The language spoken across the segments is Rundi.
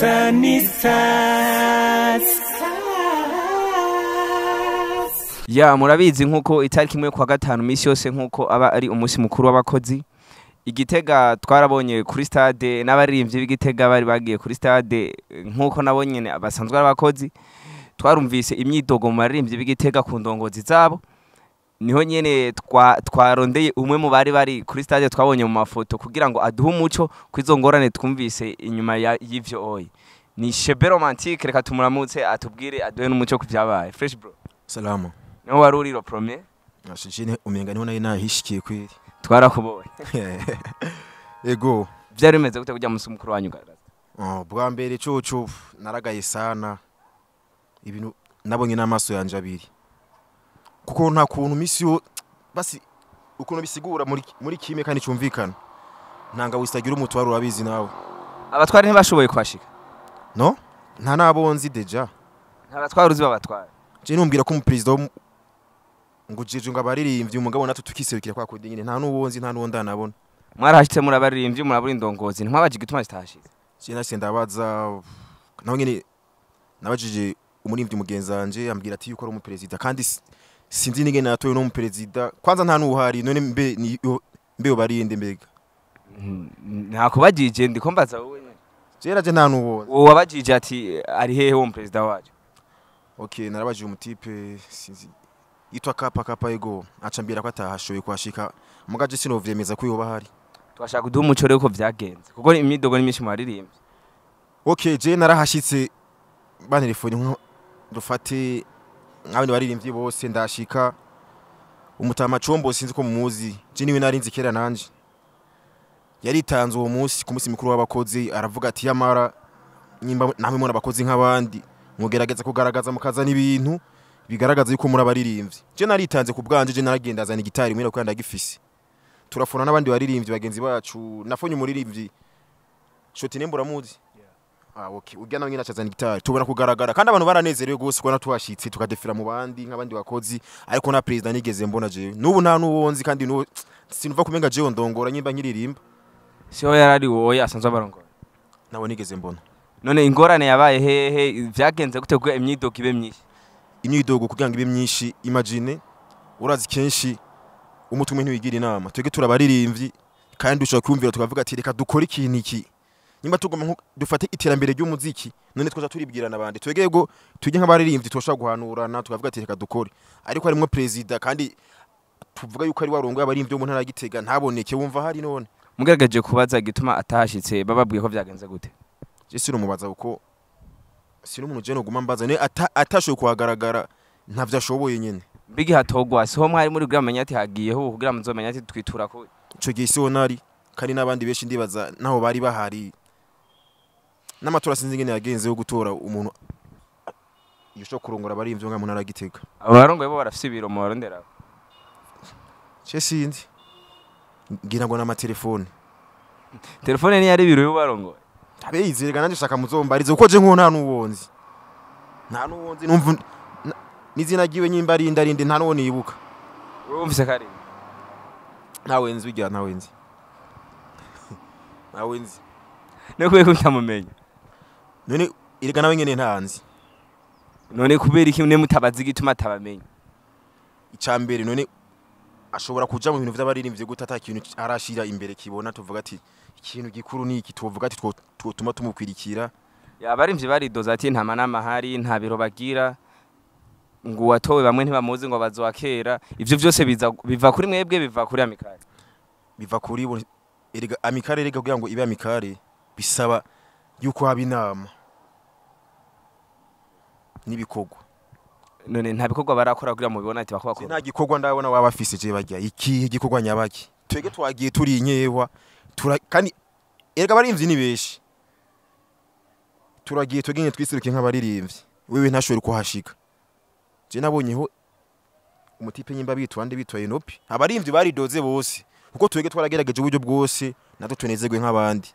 Sunny Stars. Ya, murabizi nkuko itariki 1 kwa 5 misi yose nkuko aba ari umunsi mukuru w'abakozi. Igitega twarabonye kuri stade n'abaririmbyi b'Igitega bari bagiye kuri stade nkuko nabo nyene basanzwe ari abakozi. Twarumvise imyidogo mu baririmbyi b'Igitega ku ndongozi zabo. Niho nyene twarondeye umwe mu bari bari kuri stade twabonye mu mafoto kugira ngo aduhe umuco kwizo ngorane twumvise inyuma y'ivyo oyi. Ni Chebe Romantique, reka tumuramutse atubwire aduhe n'umuco ku vyabaye. Fresh bro. Salama. Niho wari uri le premier? Ashije umenga niho nari nahishikiye kweri. Twarakubonye. Ego. Vyari bimeze gute kujya musi mukuru wanyu garagaza? Oh, bwa mbere coco naragaye sana. Ibintu nabonye n'amaso yanje abiri. Kuko nta kuntu misi yo basi ukuntu bisigura muri kimwe kandi cyumvikana. Ntanga wisagira umutwaro urabizi nawe. Abatwari ntibashoboye kwashika. No? Nta nabonzi deja. Nta batwari uzi babatwara. Je numbwira ko umupresident ngo jeje ngo abaririmbyi umugabo natwe tukiserukira kwa kudi nyine nta nuwonzi nta nuwo ndanabona. Mwarahashitse murabaririmbyi murabura indongozi ntiwabaje igituma zitahashitse. Je nashye ndabaza naho nyine nabajije umurimbyi mugenzi wanje ambwira ati yuko ari umupresident kandi sinzi nige natoye no umupresident kwanza nta nuhari none mbe mbe barinde mbega. Nta kubajije ndiko mbaza wowe nyine. Je raje nta nuwonzi. Wowe wabajije ati ari hehe wo umupresident wacu? Okay, narabajije umutipe sinzi yitwa kapa ego acambira ko atahashoye kwashika mugaje sinovyemeza ko yoba hari. Twashaka kuduha umuco rero ko vyagenze kuko imidogo ni myinshi mu baririmbyi. Okay, je narahashitse bantelefone nko dufate nk'abandi baririmbyi bose ndashika umutama Combo sinzi ko mumuzi je niwe narinzi kera nanje yaritanze uwo munsi ku munsi mukuru w'abakozi aravuga ati yamara nyimba namwe mura abakozi nk'abandi mugerageza kugaragaza mukaza n'ibintu bigaragaza yuko muri abaririmbyi. Je naritanze ku bwanje je naragenda azana gitari mwira kandi ndagifise. Turafona n'abandi baririmbyi bagenzi bacu nafonye umuririmbyi Shoti Nembura muzi. Ah okay, urya nawe nyine acazana gitari tubona kugaragara kandi abantu baranezerewe gose kubona twashitse tukadefira mu bandi nk'abandi bakozi ariko na president nigeze mbona jewe. Nubu nta nuwonzi kandi nubu sinuva kumenga jewe ndongora nyimba nkiririmba. Siho yarari wowe asanzwe abarongora. Nawe nigeze mbona. None ingorane yabaye hehe vyagenze gute kugira imyidogo ibe myinshi? Imyidogo kugira ngo ibe myinshi imagine urazi kenshi umutumwe ntiwigira inama twege turabaririmbyi kandi ushobora kumvira tukavuga ati reka dukore ikintu iki nyimba tugoma dufate iterambere ry'umuziki none twoza turibwirana abandi twege yego tujye nk'abaririmbyi twoshobora guhanurana tukavuga ati reka dukore ariko harimo president kandi tuvuga yuko ari warongoye abaririmbyi mu ntara ya Gitega ntaboneke wumva hari none mugerageje kubaza igituma atahashitse bababwiye ko vyagenze gute? Je sinumubaza uko sino umuntu je no guma mbaza ne atashoye kuhagaragara ntavyo ashoboye nyene. Mbigi hatogwa siho mwari muri kugira menya ati hagiyeho kugira muzomenya ati twitura ko ico gihe siho nari kandi nabandi benshi ndibaza naho bari bahari n'amatora sinzi ngene yagenze yo gutora umuntu yosho kurongora abarimvyo nka mu ntara ya Gitega. Abo barongoye bo barafise ibiro mu barondera. Je sinzi ngira ngo n'amatelefone. Telefone ni yari ibiro yo barongoye. Abizerega nanje shaka muzombarize kuko je nko nta nuwonzi. Nta nuwonzi numva nizina giwe nyimba arinda arinde nta nuwo nibuka. Urumvise kare? Ntawe nzi bijya ntawe nzi. Ntawe nzi. Ne kuye kutamumenya. None irega nawe nyene ntanzi. None kubera iki ne mutabazi gituma atabamenya? Icambere none ashobora kuja mu bintu vy'abaririmbyi gute ata kintu arashira imbere kibona tuvuga ati ikintu gikuru ni iki tuvuga ati twotuma tumukwirikira. Abarimvyi baridoza ati nta manama hari nta biro bagira ngo watowe bamwe ntibamuzi ngo bazowakera ivyo vyose biva kuri mwebwe biva kuri Amicale. Biva kuri bo erega Amicale erega kugira ngo ibe Amicale bisaba yuko haba inama n'ibikorwa. None nta bikorwa barakora kugira mubibona ati bakora. Nta gikorwa ndabona waba afise je bajya iki gikorwa nyabaki. Twege twagiye turi inkewa kandi erega abarimvyi ni benshi. Turagiye twege twiserukiye nk'abaririmbyi wewe ntashobora kuhashika. Je nabonyeho umutipe nyimba bitwa ande bitwa Enopi abarimvyi baridoze bose kuko twege twaragerageje uburyo bwose natwe tunezerwe nk'abandi.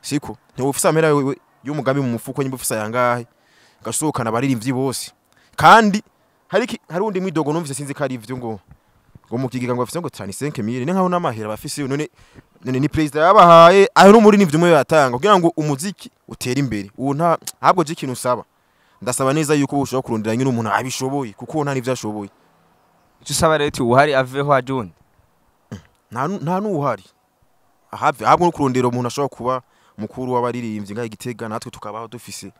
Siko ntiwufisa amera wewe y'umugambi mu mufuko nyimba ufisa yangahe gasohokana abaririmbyi bose. Kandi hari undi mwidogo numvise sinzi ko ari ivyo ngo Ngo mu kigega ngo bafise ngo 35000, ni nkaho n'amahera bafise. None none ni president yabahaye ayo, n'umuririmbyi umwe yatanga kugira ngo umuziki utere imbere. Uwo nta ntabwo je ikintu usaba, ndasaba neza yuko ushobora kurondera nyine umuntu abishoboye, kuko nta n'ivyo ashoboye. Icyo usaba rero, uwuhari aveho haje uwundi? Nta n'uwuhari ahave, ahubwo no kurondera umuntu ashobora kuba mukuru w'abaririmbyi ngaho Igitega, natwe tukabaho dufise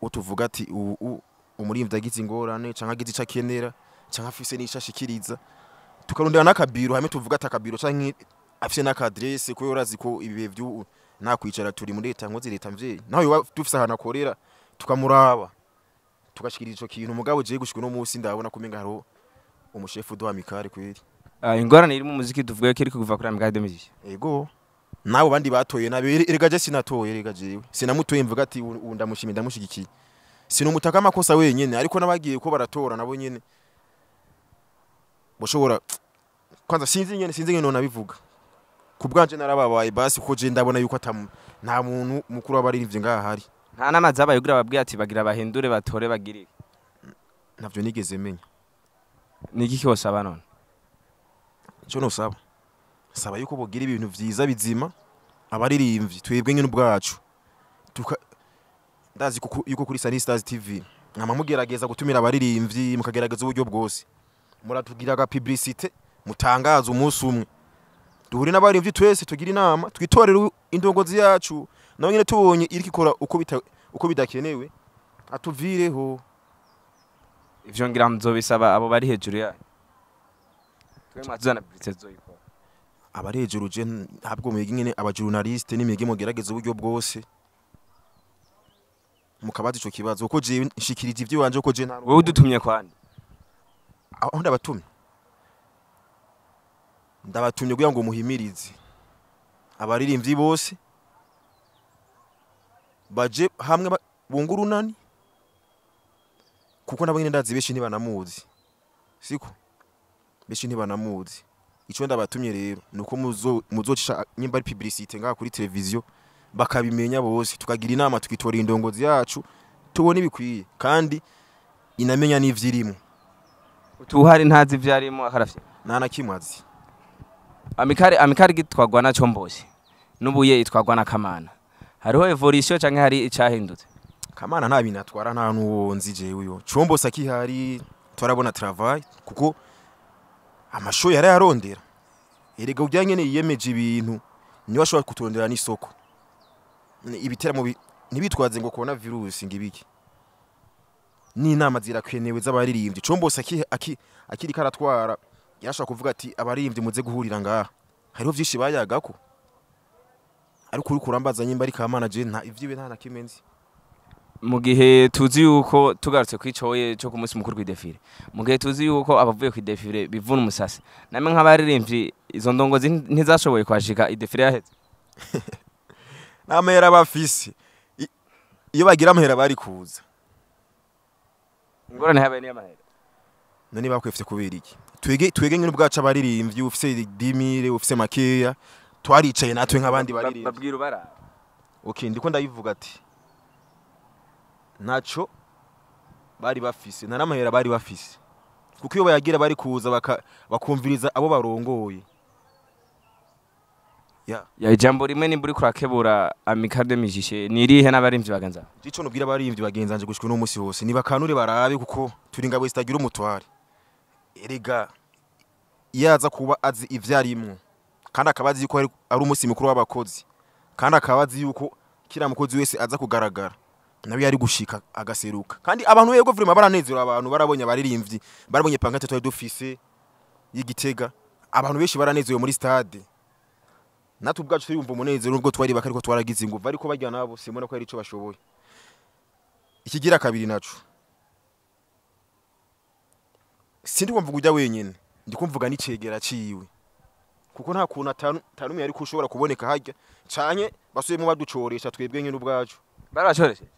utuvuga ati ubu umuririmbyi agize ingorane canke agize ico akenera canke afise n'ico ashikiriza, tukarondera n'akabiro hamwe tuvuga ati akabiro, canke afise n'akadresse, kuko urazi ko ibihe vy'ubu nta kwicara, turi muri leta nkozi, leta mvyeyi, naho yoba dufise ahantu akorera tukamuraba, tugashikiriza ico kintu. Mugabo jewe gushika uno munsi ndabona ko umenga hariho umushefu duha amicale kweri. Ah, ingorane iri mu muziki tuvuga ko iri kuva kuri Amicale des Musiciens. Ego, nabo bandi batoye nabi. Erega je sinatoye, erega jewe sinamutoye mvuga ati ubu ndamushimiye, ndamushigikiye. Sinumutaka amakosa wenyene, ariko n'abagiye ko baratora nabo nyene boshobora kwanza sinzi nyene nabivuga ku bwanje, narababaye basi, kuko je ndabona yuko nta muntu mukuru w'abaririmbyi ngaha hari. Nta nama zabaye kugira babwiye ati bagira bahindure, batore, bagire? Ntavyo nigeze menya. Ni iki wosaba none? Ico nosaba, saba yuko bogira ibintu vyiza bizima abaririmbyi twebwe nyene ubwacu tuka ndazi kuko yuko kuri Sunny Stars TV mwama mugerageza gutumira abaririmbyi, mukagerageza uburyo bwose, muratugira aga publicité, mutangaza umunsi umwe duhure n'abaririmbyi twese, tugira inama, twitorere indongozi yacu, nawe nyene tubonye iriko ikora uko bidakenewe atuvireho. Ivyo ngira muzobisaba abo bari hejuru yanyu, twe mwatuzana publicité tuzoyikora. Abari hejuru, je ntabwo mwege nyene aba journaliste nimwege mugerageza uburyo bwose mukabaza ico kibazo, kuko je nshikirije ivyo wanje, kuko je nta Wewe udutumye kwande? Aho ndabatumye kugira ngo muhimirize abaririmbyi bose baje hamwe bunga urunani, kuko nabo nyene ndazi benshi ntibanamuzi, siko benshi ntibanamuzi. Ico ndabatumye rero nuko muzocisha nyimba ari publicité ngaha kuri televiziyo, bakabimenya bose, tukagira inama, tukitora indongozi yacu tubone ibikwiye kandi inamenya n'ivyirimwo. Utuhari ntazi ivyo arimo akarafye? Nta na kimwe azi. Amicale gitwagwa na Combose n'ubuye itwagwa na Kamana, hariho évolution canke hari icahindutse? Kamana nta bintu atwara, nta n'uwo nzi jewe. Yo Combose akihari twarabona travail, kuko amasho yarayarondera. Erega urya nyene yiyemeje ibintu niwe ashobora kutondera n'isoko. Ibiteramo ntibitwaze ngo corona virus ngo ibiki, n'inama zirakenewe z'abaririmbyi. Combose akiri karatwara yarashobora kuvuga ati abaririmbyi muze guhurira ngaha, hariho vyinshi bayagako. Ariko uriko urambaza nyimba ari Kamana, je nta ivyiwe nta na kimwe nzi. Mu gihe tuzi yuko tugarutse kwicoye cyo ku munsi mukuru kw'idéfilé, mu gihe tuzi yuko abavuye kw'idéfilé bivuna umusasi, namwe nk'abaririmbyi izo ndongozi ntizashoboye kwashika idéfilé yaheze? N'amahera bafise. Iyo bagira amahera bari kuza. Ingorane habaye niyo amahera? None bakwefye kubera iki? Twege nyine ubwacu abaririmbyi, ufise 10 000, ufise makeya, twaricaye natwe nk'abandi baririmbyi. Babwira ubaraba. Okay, ndiko ndabivuga ati ntaco bari bafise, nta n'amahera bari bafise, kuko iyo bayagira bari kuza bakumviriza abo barongoye ya. Ya, ijambo rimwe nimba uriko urakebura Amicale des Musiciens ni irihe n'abaririmbyi bagenzi bawe? Ico nubwira abaririmbyi bagenzanje gushika uno musi hose, nibakanure barabe, kuko turi ingabo zitagira umutware. Erega iyo aza kuba azi ivyo arimwo, kandi akaba azi yuko ari umunsi mukuru w'abakozi, kandi akaba azi yuko kiriya mukozi wese aza kugaragara, nawe yari gushika agaseruka. Kandi abantu yego vraiment baranezerwa, abantu barabonye abaririmbyi, barabonye pancarte twari dufise y'Igitega, abantu benshi baranezerewe muri stade. Natwe ubwacu turiyumva umunezero nubwo twari baka, ariko twaragize inguvu, ariko barya nabo simbona ko ari ico bashoboye. Ikigira kabiri naco, sindi kumvuga ujya wenyene, ndi kumvuga n'icegera ciwe, kuko nta kuntu atanumwe yari kushobora kuboneka harya canke basubiyemo baducoresha twebwe nyene ubwacu. Barabacoresheje?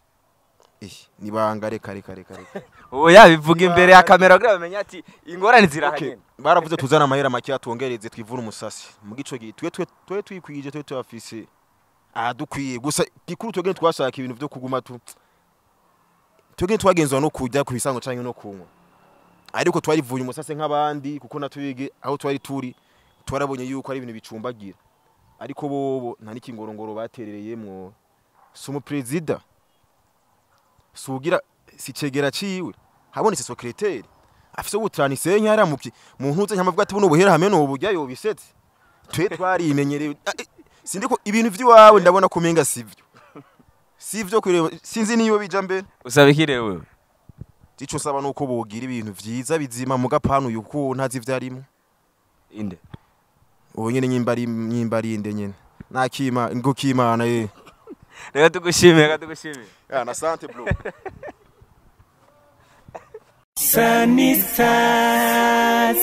Eh, nibanga, reka reka reka reka. Ubu yabivuga imbere ya kamera kugira bamenye ati ingorane zirahanye. Okay. Baravuze tuzana amahera make atongereze twivura umusasi. Mu gico gihe twe twikwije, twe tuyafise ahadukwiye, gusa gikuru twebwe twashaka ibintu vyo kuguma tu twebwe twagenzwa no kujya ku bisango canke no kunywa. Ariko twarivuye umusase nk'abandi, kuko natwige aho twari turi twarabonye yuko ari ibintu bicumbagira, ariko bobo nta n'ikingorongoro baterereyemwo. Si umuperezida, sugira si cegera ciwe, habonetse secrétaire afise ubutranisenye haramuki mu ntuze nyamavuga ati buno buhera hamwe no burya yobisetse. Twe twarimenyereye. Sindiko ibintu vy'iwawe ndabona kumenga sivyo, sivyo kureba, sinzi niyo bija mbere. Usaba iki rero wewe? Ico nsaba nuko bogira ibintu vyiza bizima mu gapanu, yuko ntazi ivyo arimo. Inde? Ubu nyene nyimba ari inde nyene nakima ngo kimana ye. Reka tugushimire, reka tugushimire. Ya na sante bro. Sunny Stars.